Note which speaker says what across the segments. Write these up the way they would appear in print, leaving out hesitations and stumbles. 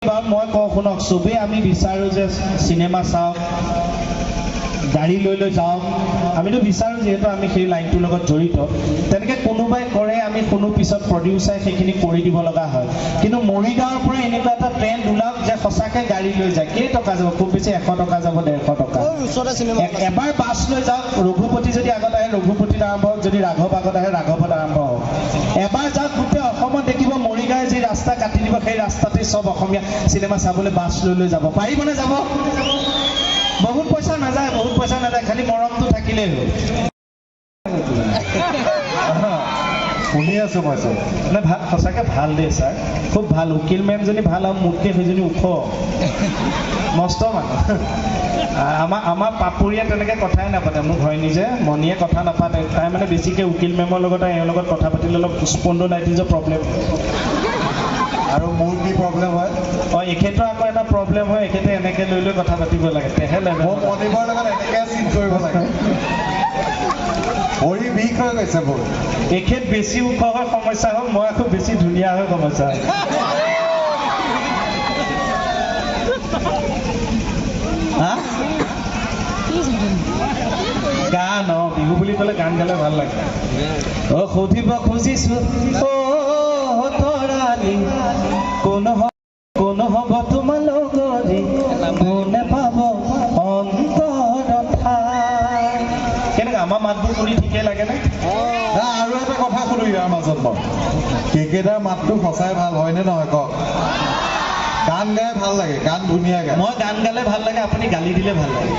Speaker 1: মই কওঁ শুনক, চবেই আমি বিচাৰোঁ যে চিনেমা চাওক, গাড়ী লৈ লৈ যাওক, আমিতো বিচাৰোঁ, যিহেতু আমি সেই লাইনটোৰ লগত জড়িত। তেনেকৈ কোনোবাই কৰে, আমি শুনো, পিছত প্ৰডিউচাৰে সেইখিনি কৰি দিব লগা হয়। কিন্তু মৰিগাঁৱৰ পৰা এনেকুৱা এটা ট্ৰেণ্ড ওলাওক যে সঁচাকৈ গাড়ী লৈ যায়, কেই টকা যাব? খুব বেছি 100 টকা যাব, 150 টকা। এবাৰ বাছ লৈ যাওক, ৰঘুপতি যদি আগত আহে ৰঘুপতিত আৰম্ভ হওক, যদি ৰাঘৱ আগত আহে ৰাঘৱত আৰম্ভ হওক। এবাৰ যাওক, গোটেই অসমত দেখিব মৰিগাঁৱে যি ৰাস্তা কাটি দিব সেই ৰাস্তাতে চব অসমীয়া চিনেমা চাবলৈ বাছ লৈ লৈ যাব। পাৰিবনে যাব? বহুত পইচা নাযায়, বহুত পইচা নাযায়, খালি মৰমটো থাকিলেই হ'ল।
Speaker 2: শুনি আছো মই ছাৰ।
Speaker 1: নাই, ভাল, সঁচাকৈ ভাল দেই ছাৰ, খুব ভাল। উকিল মেমজনী ভাল আৰু মোতকৈ সেইজনী ওখ, মস্ত মানুহ। আমাৰ পাপুৰীয়ে তেনেকৈ কথাই নাপাতে, মোৰ ঘৈণী যে মণিয়ে কথা নাপাতে। তাই মানে বেছিকৈ উকিল মেমৰ লগত আৰু এওঁৰ লগত কথা পাতিলে অলপ স্পণ্ডলাইটিছৰ প্ৰব্লেম।
Speaker 2: আৰু মোৰ কি প্ৰব্লেম হয়?
Speaker 1: অঁ, এখেতৰ আকৌ এটা প্ৰব্লেম হয়, এখেতে এনেকৈ লৈ লৈ কথা পাতিব লাগে, তেহে লেভেল।
Speaker 2: মই মণিবৰ লগত এনেকৈ চিন কৰিব লাগে, ভৰি বিষ হৈ গৈছে মোৰ।
Speaker 1: এখেত বেছি ওখ হৈ সমস্যা হ'ল, মই আকৌ বেছি ধুনীয়া হৈ সমস্যা হ'ল। হা? গান, অঁ, বিহু বুলি ক'লে গান গালে ভাল লাগে। অ, সুধিব খুজিছো অ তৰালি, কোন কোন হ'ব তোমাৰ লগৰী, কোনে পাব অন্তৰত ঠাই। কেনেকুৱা আমাৰ মাতবোৰ শুনি ঠিকেই লাগেনে?
Speaker 2: আৰু এটা কথা সুধো ইয়াৰ মাজত মই, কেকেদাৰ মাতটো সঁচাই ভাল হয়নে নহয় কওক? গান গাই ভাল লাগে, গান ধুনীয়া গায়।
Speaker 1: মই গান গালে ভাল লাগে, আপুনি গালি দিলে ভাল লাগে।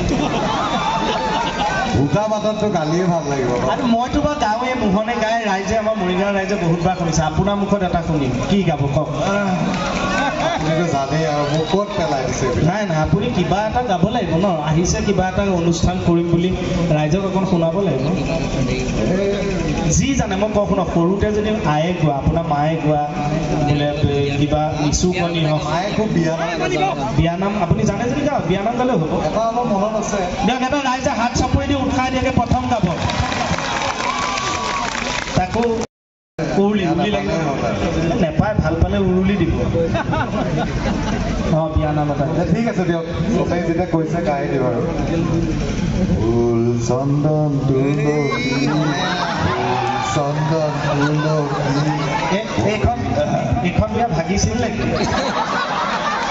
Speaker 2: ভোটা মাতততো গালিয়ে ভাল লাগিব।
Speaker 1: আৰু মইতো বাৰু গাঁৱে মোহনে গাই, ৰাইজে, আমাৰ মৰিগাঁৱৰ ৰাইজে বহুতবাৰ শুনিছে। আপোনাৰ মুখত এটা শুনিম, কি গাব কওক?
Speaker 2: আপুনিতো জানেই আৰু মোক ক'ত পেলাই দিছে।
Speaker 1: নাই নাই, আপুনি কিবা এটা গাব লাগিব ন, আহিছে কিবা এটা অনুষ্ঠান কৰিম বুলি, ৰাইজক অকণ শুনাব লাগিব। যি জানে, মই কওঁ শুনক, সৰুতে যদি আয়ে গোৱা, আপোনাৰ মায়ে গোৱা, বোলে কিবা নিচুকনি হওক।
Speaker 2: মায়ে খুব বিয়ানাম,
Speaker 1: বিয়ানাম আপুনি জানে যদি গাওক, বিয়ানাম গালেও হ'ব।
Speaker 2: এটা অলপ মনত আছে।
Speaker 1: দিয়ক, এটা ৰাইজে হাত চাপৰি দি উৎসাহ দিয়াকে প্ৰথম গাব। তাকো উৰুলি, উৰুলি লাগিব নেপায়, ভাল পালে উৰুলি দিব। অঁ, বিয়ানাম এটা।
Speaker 2: ঠিক আছে দিয়ক, চবেই যেতিয়া কৈছে গাই দিওঁ আৰু। ফুল চন্দন তুলসী, চন্দন তুলসী।
Speaker 1: এইখন বিয়া ভাগিছিল নেকি?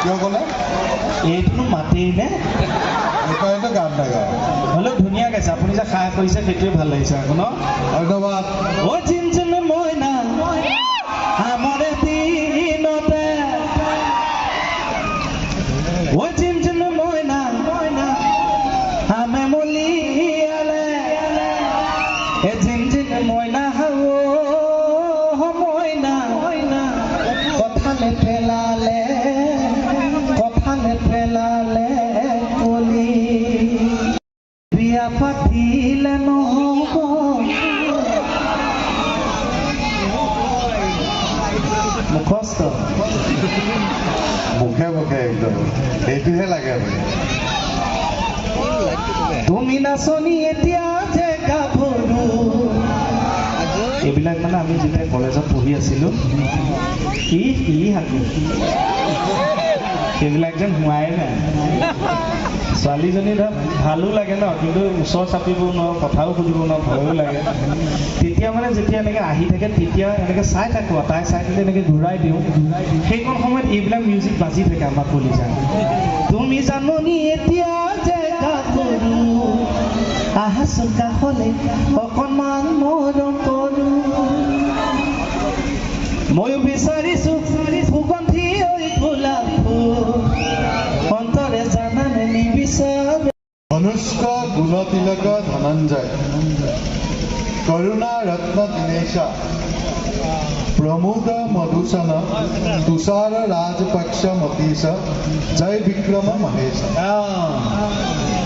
Speaker 2: কিয় ক'লে?
Speaker 1: এইটোনো মাতেই নে?
Speaker 2: সেইকাৰণেতো গান নাগায়।
Speaker 1: হ'লেও ধুনীয়া গাইছে, আপুনি যে সাহ কৰিছে সেইটোৱে ভাল লাগিছে আকৌ ন?
Speaker 2: ধন্যবাদ।
Speaker 1: অ জিন মইনা আমৰে দিনতে, অ জিন মইনা আমে মলিয়ালে, এ জিন মইনা ও মইনা কথালে পেলালে, কথালে পেলালে কলি। বিয়া পাতিলে নহ'ব, মুখস্থ
Speaker 2: মুখে মুখে একদম সেইটোহে লাগে।
Speaker 1: তুমি নাচনি এতিয়া যে গাভৰু। এইবিলাক মানে আমি যেতিয়া কলেজত পঢ়ি আছিলো, ই ই হাকু সেইবিলাক যেন হোৱাই নাই। ছোৱালীজনী ধৰ ভালো লাগে ন, কিন্তু ওচৰ চাপিবও নোৱাৰো, কথাও সুধিব নোৱাৰো, ভয়ো লাগে। তেতিয়া মানে যেতিয়া এনেকৈ আহি থাকে তেতিয়া এনেকৈ চাই থাকোঁ, তাই চাই থাকিলে এনেকৈ ঘূৰাই দিওঁ। সেইকণ সময়ত এইবিলাক মিউজিক বাজি থাকে আমাৰ কলিজা। তুমি জাননী এতিয়া যে গাভৰু, আহাচোন কাষলে অকণমান মৰম কৰোঁ। ময়ো বিচাৰিছো সুগন্ধি ঐ গোলাপ ফুল, অন্তৰে জানানে নিবিচাৰে।
Speaker 2: অনুষ্ক গুণতিলক ধনঞ্জয়, কৰুণা ৰত্ন দীনেশ, প্ৰমোদ মধুসন, তুষাৰ ৰাজপক্ষ মতীশ, জয় বিক্ৰম মহেশ।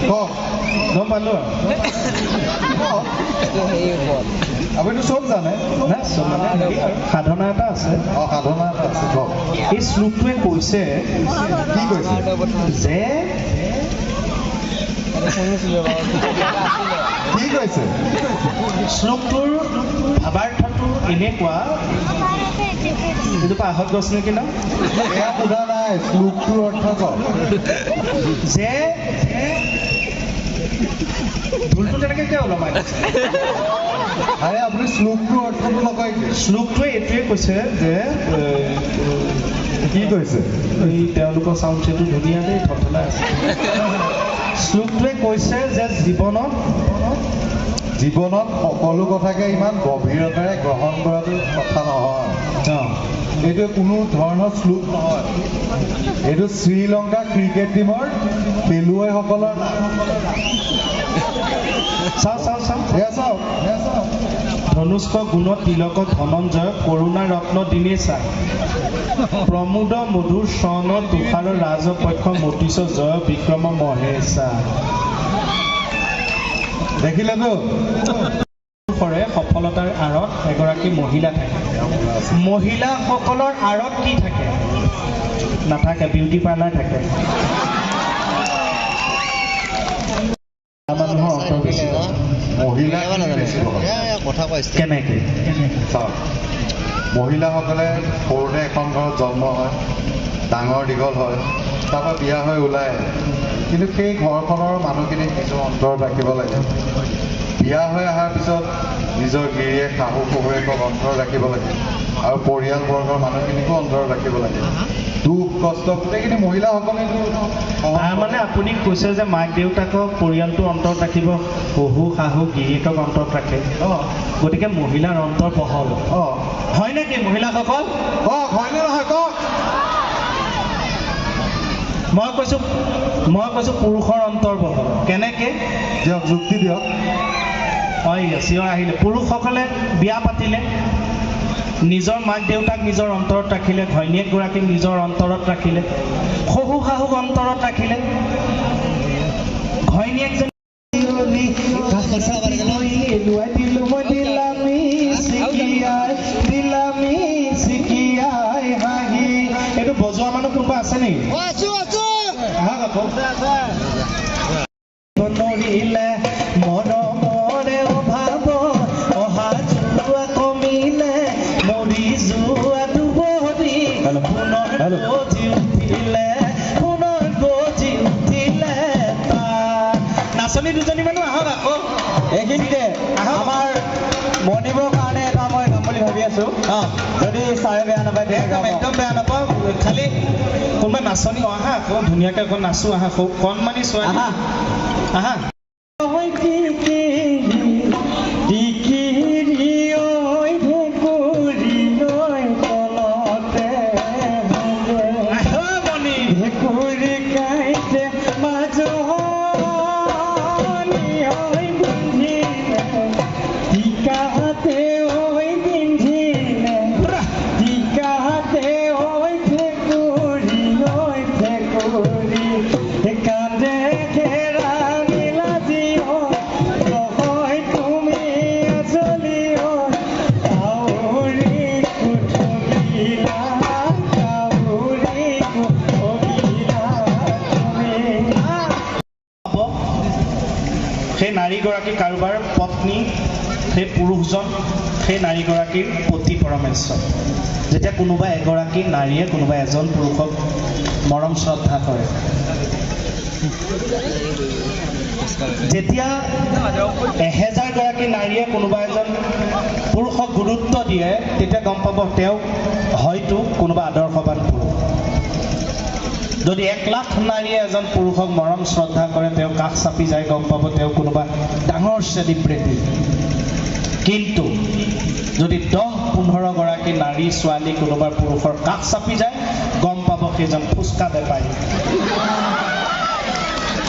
Speaker 2: কওক।
Speaker 1: গম পালো।
Speaker 2: আপুনিতো চব জানে।
Speaker 1: নাই, মানে সাধনা এটা আছে।
Speaker 2: অঁ, সাধনা এটা আছে, কওক।
Speaker 1: এই শ্লোকটোৱে কৈছে
Speaker 2: কি কৈছে?
Speaker 1: যে
Speaker 2: কি কৈছে?
Speaker 1: শ্লোকটোৰ ভাৱাৰ্থটো এনেকুৱা, এজোপা আহঁত গছ নেকি ন?
Speaker 2: এয়া সোধা নাই, শ্লোকটোৰ অৰ্থ কওক।
Speaker 1: যে ঢোলটো তেনেকে কিয় ওলমাই দিছে?
Speaker 2: আৰে আপুনি শ্লোকটোৰ অৰ্থটো নকয় কি?
Speaker 1: শ্লোকটোৱে এইটোৱে কৈছে যে
Speaker 2: কি কৈছে?
Speaker 1: এই তেওঁলোকৰ চাউণ্ড চেটটো ধুনীয়া দেই, থলথলাই আছে। শ্লোকটোৱে কৈছে যে
Speaker 2: জীৱনত সকলো কথাকে ইমান গভীৰতাৰে গ্ৰহণ কৰাটো কথা নহয়। এইটো কোনো ধৰণৰ শ্লোক নহয়, এইটো শ্ৰীলংকা ক্ৰিকেট টীমৰ খেলুৱৈসকলৰ নাম।
Speaker 1: চাওঁ চাওঁ চাওঁ,
Speaker 2: এয়া চাওক, এয়া চাওক।
Speaker 1: ধনুষ্ক গুণ তিলক ধনঞ্জয় কৰুণা ৰত্ন দিনেশা প্ৰমোদ মধুৰ স্বৰ্ণ তুষাৰ ৰাজপক্ষ মতিশ জয় বিক্ৰম মহেশা।
Speaker 2: দেখিলেতো?
Speaker 1: পুৰুষৰে সফলতাৰ আঁৰত এগৰাকী মহিলা থাকে। মহিলাসকলৰ আঁৰত কি থাকে? নাথাকে, বিউটি পাৰ্লাৰ থাকে। মানুহৰ অন্তৰ বেছি
Speaker 2: মহিলা বেছি।
Speaker 1: কেনেকে?
Speaker 2: চাওক, মহিলাসকলে সৰুতে এখন ঘৰত জন্ম হয়, ডাঙৰ দীঘল হয়, তাৰপৰা বিয়া হৈ ওলাই আহে। কিন্তু সেই ঘৰখনৰ মানুহখিনিক নিজৰ অন্তৰত ৰাখিব লাগে। বিয়া হৈ অহাৰ পিছত নিজৰ গিৰিয়েক শাহু শহুৱেকক অন্তৰত ৰাখিব লাগে আৰু পৰিয়ালবৰ্গৰ মানুহখিনিকো অন্তৰত ৰাখিব লাগে। দুখ কষ্ট গোটেইখিনি মহিলাসকলেতো।
Speaker 1: তাৰমানে আপুনি কৈছে যে মাক দেউতাকক পৰিয়ালটো অন্তৰত ৰাখিব, শহু শাহু গিৰিয়েকক অন্তৰত ৰাখে। গতিকে মহিলাৰ অন্তৰ বহল। হয় নেকি মহিলাসকল?
Speaker 2: কওক, হয়নে নহয় কওক?
Speaker 1: মই কৈছো পুৰুষৰ অন্তৰ বহল। কেনেকে?
Speaker 2: দিয়ক, যুক্তি দিয়ক।
Speaker 1: হয়, চিঞৰ আহিলে। পুৰুষসকলে বিয়া পাতিলে নিজৰ মাক দেউতাক নিজৰ অন্তৰত ৰাখিলে, ঘৈণীয়েক গৰাকীক নিজৰ অন্তৰত ৰাখিলে, শহু শাহুক অন্তৰত ৰাখিলে, ঘৈণীয়েকজনী হাঁহি। এইটো বজোৱা মানুহ কোনোবা আছে নেকি? আহক আকৌ। নৰিলে মৰমৰে অভাৱ, অহা যোৱা কমিলে, মৰি যোৱা দুবৰি পুনৰ গজি উঠিলে, পুনৰ গজি উঠিলে। নাচনী দুজনী মানুহ আহক আকৌ।
Speaker 3: এইখিনিতে আমাৰ মনিবৰ কাৰণে এটা মই গাম বুলি ভাবি আছো, যদি ছাৰে বেয়া নাপায়।
Speaker 1: একদম বেয়া নাপাওঁ, খালি কোনোবা নাচনী আহা আকৌ, ধুনীয়াকে অকণ নাচো আহা, কণমানি ছোৱালী আহা। সেই নাৰীগৰাকী কাৰোবাৰ পত্নী, সেই পুৰুষজন সেই নাৰীগৰাকীৰ পতি পৰমেশ্বৰ। যেতিয়া কোনোবা এগৰাকী নাৰীয়ে কোনোবা এজন পুৰুষক মৰম শ্ৰদ্ধা কৰে, যেতিয়া 1000 গৰাকী নাৰীয়ে কোনোবা এজন পুৰুষক গুৰুত্ব দিয়ে, তেতিয়া গম পাব তেওঁ হয়তো কোনোবা আদৰ্শৱান পুৰুষ। যদি 1 লাখ নাৰীয়ে এজন পুৰুষক মৰম শ্ৰদ্ধা কৰে, তেওঁ কাষ চাপি যায়, গম পাব তেওঁ কোনোবা ডাঙৰ চেলিব্ৰিটি। কিন্তু যদি 10-15 গৰাকী নাৰী ছোৱালী কোনোবা পুৰুষৰ কাষ চাপি যায়, গম পাব সেইজন ফুচকা বেপাৰী।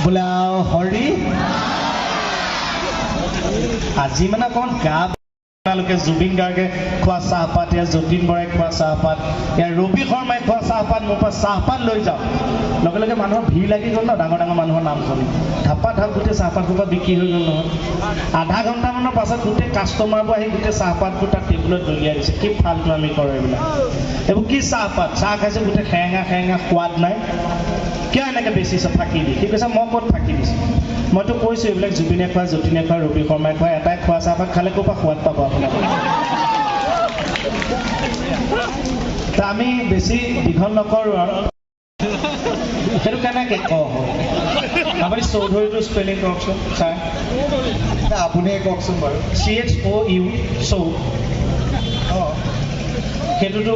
Speaker 1: বোলে হৰি, আজি মানে অকণমান গা। আপোনালোকে জুবিন গাৰ্গে খোৱা চাহপাত, ইয়াৰ যতীন বৰাই খোৱা চাহপাত, ইয়াৰ ৰবি শৰ্মাই খোৱা চাহপাত, মোৰ পৰা চাহপাত লৈ যাওক। লগে লগে মানুহৰ ভিৰ লাগি গ'ল ন, ডাঙৰ ডাঙৰ মানুহৰ নাম শুনি ধাপা ধাপ গোটেই চাহপাত সোপা বিক্ৰী হৈ গ'ল নহয়। আধা ঘণ্টামানৰ পাছত গোটেই কাষ্টমাৰবোৰ আহি গোটেই চাহপাতবোৰ তাত টেবুলত দলিয়াই দিছে। কি ফাল্টু আমি কৰোঁ এইবিলাক, এইবোৰ কি চাহপাত? চাহ খাইছোঁ গোটেই সেৰেঙা সেৰেঙা, সোৱাদ নাই। কিয় এনেকৈ বেচিছ ফাঁকি দি? সি কৈছে মই ক'ত ফাঁকি দিছোঁ? মইতো কৈছোঁ এইবিলাক জুবিনে খোৱা, যতীনে খোৱা, ৰবি শৰ্মাই খোৱা, এটাই খোৱা চাহপাত খালে ক'ৰ পৰা সোৱাদ পাব আপোনালোকে? আমি বেছি দীঘল নকৰোঁ আৰু। সেইটো কেনেকৈ কওঁ আপুনি চৌধুৰীটো স্পেলিং কৰকচোন ছাৰ।
Speaker 2: আপুনিয়ে কওকচোন বাৰু।
Speaker 1: CHOU চৌ। অঁ, সেইটোতো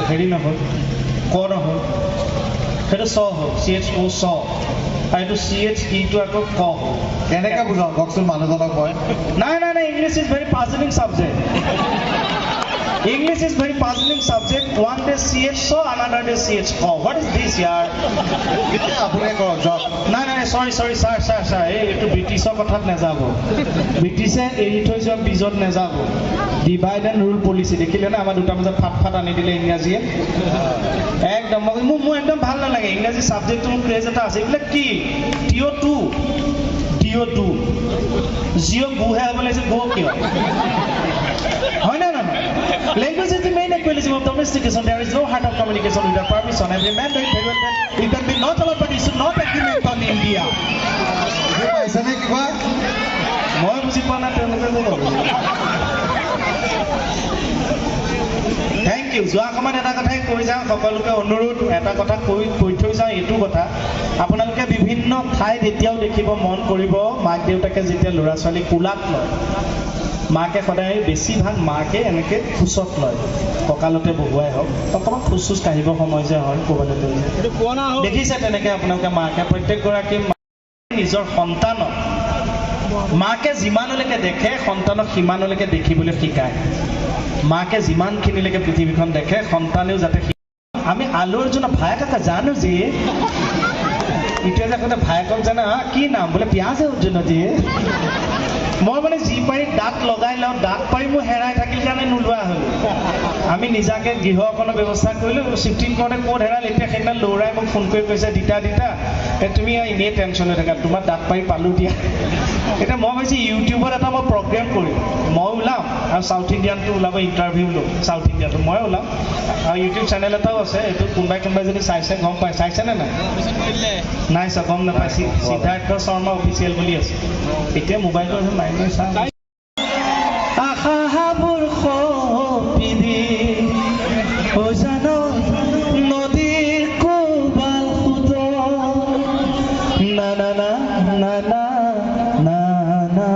Speaker 1: হেৰি নহ'ল, ক নহ'ল, সেইটো চ হ'ল, CHO চ। আৰু এইটো CHEটো আকৌ ক হ'ল।
Speaker 2: কেনেকৈ বুজাওঁ কওকচোন মানুহজনক মই?
Speaker 1: নাই নাই নাই, English is very puzzling subject. English is very puzzling subject. One day CH so, another day CH ko. What is this, yaar?
Speaker 2: আপুনি কৰক যাওক।
Speaker 1: নাই নাই, চৰি চৰি ছাৰ ছাৰ ছাৰ, এই এইটো ব্ৰিটিছৰ কথাত নাযাব, ব্ৰিটিছে এৰি থৈ যোৱা বীজত নাযাব। ডিভাইড এণ্ড ৰুল পলিচি দেখিলে নে, আমাৰ দুটা বজাত ফাট ফাট আনি দিলে ইংৰাজীয়ে। একদম মোৰ একদম ভাল নালাগে ইংৰাজী ছাবজেক্টটো, মোৰ ক্ৰেজ এটা আছে। এইবিলাক কি to' two Dio' two Jio' গোহে হ'ব লাগিছে, গো কিয় হয়? না না, language is the main equalism of domestication. There is no heart of communication without permission. Every man doing very well, you can be not allowed, but you should not agreement on India.
Speaker 2: পাইছেনে কিবা?
Speaker 1: মই বুজি পোৱা নাই, তেওঁলোকে thank U. যোৱা সময়ত এটা কথাই কৈ যাওঁ, সকলোকে অনুৰোধ, এটা কথা কৈ কৈ থৈ যাওঁ। এইটো কথা আপোনালোকে বিভিন্ন ঠাইত এতিয়াও দেখিব, মন কৰিব, মাক দেউতাকে যেতিয়া ল'ৰা ছোৱালী কোলাত লয়, মাকে সদায় বেছিভাগ মাকে এনেকৈ কোচত লয়, কঁকালতে বহুৱাই হওক, অকণমান খোজ চোজ কাঢ়িব সময় যে হয় ক'ৰবালৈ লৈ যায়, দেখিছে তেনেকৈ আপোনালোকে মাকে, প্ৰত্যেকগৰাকী নিজৰ সন্তানক মাকে যিমানলৈকে দেখে সন্তানক সিমানলৈকে দেখিবলৈ শিকায়। মাকে যিমানখিনিলৈকে পৃথিৱীখন দেখে সন্তানেও যাতে। আমি আলু অৰ্জুনৰ ভায়েকক জানো যে এতিয়া যে ভায়েকক জানা কি নাম বোলে পিঁয়াজ অৰ্জুন দিয়ে। মই মানে যি পাৰি দাঁত লগাই লওঁ, দাঁত পাৰি মোৰ হেৰাই থাকিল কাৰণে নোলোৱা হ'লো। আমি নিজাকে গৃহ অকণৰ ব্যৱস্থা কৰিলোঁ, চিফ্টিং কৰোঁতে ক'ত হেৰাল এতিয়া সেইদিনা ল'ৰাই মোক ফোন কৰি কৈছে, দিতা দিতা তুমি এনেই টেনশ্যন হৈ থাকা, তোমাৰ দাঁত পাৰি পালোঁ দিয়া। এতিয়া মই ভাবিছোঁ ইউটিউবত এটা মই প্ৰগ্ৰেম কৰিম, মই ওলাম আৰু চাউথ ইণ্ডিয়ানটো ওলাব, ইণ্টাৰভিউ ল'ম, চাউথ ইণ্ডিয়ানটো মই ওলাম। আৰু ইউটিউব চেনেল এটাও আছে, এইটো কোনোবাই কোনোবাই যদি চাইছে গম পায়, চাইছেনে নাই? নাই চা, গম নাপায়। সিদ্ধাৰ্থ শৰ্মা অফিচিয়েল বুলি আছে। এতিয়া মোবাইলটো আছে নাই নাই চাওঁ। আশাবোৰ সঁপি দি নদীৰ কোবাল সোঁত না না না না না না না।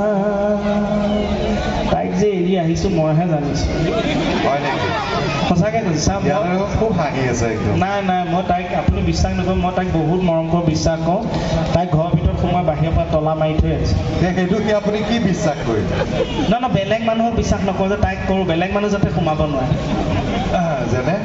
Speaker 1: তাইক যে এৰি আহিছোঁ মইহে জানিছোঁ। সঁচাকৈ কৈছোঁ ছাৰ,
Speaker 2: খুব হাঁহি আছে একদম।
Speaker 1: নাই নাই, মই তাইক আপুনি বিশ্বাস নকৰোঁ, মই তাইক বহুত মৰম কৰোঁ, বিশ্বাস কৰোঁ। তাইক ঘৰৰ ভিতৰত সোমাই বাহিৰৰ পৰা তলা মাৰি থৈ আহিছে।
Speaker 2: সেইটো কি আপুনি কি বিশ্বাস কৰিলে?
Speaker 1: নহয় নহয়, বেলেগ মানুহক বিশ্বাস নকৰোঁ যে তাইক কৰোঁ, বেলেগ মানুহ যাতে সোমাব নোৱাৰে।
Speaker 2: যেনে?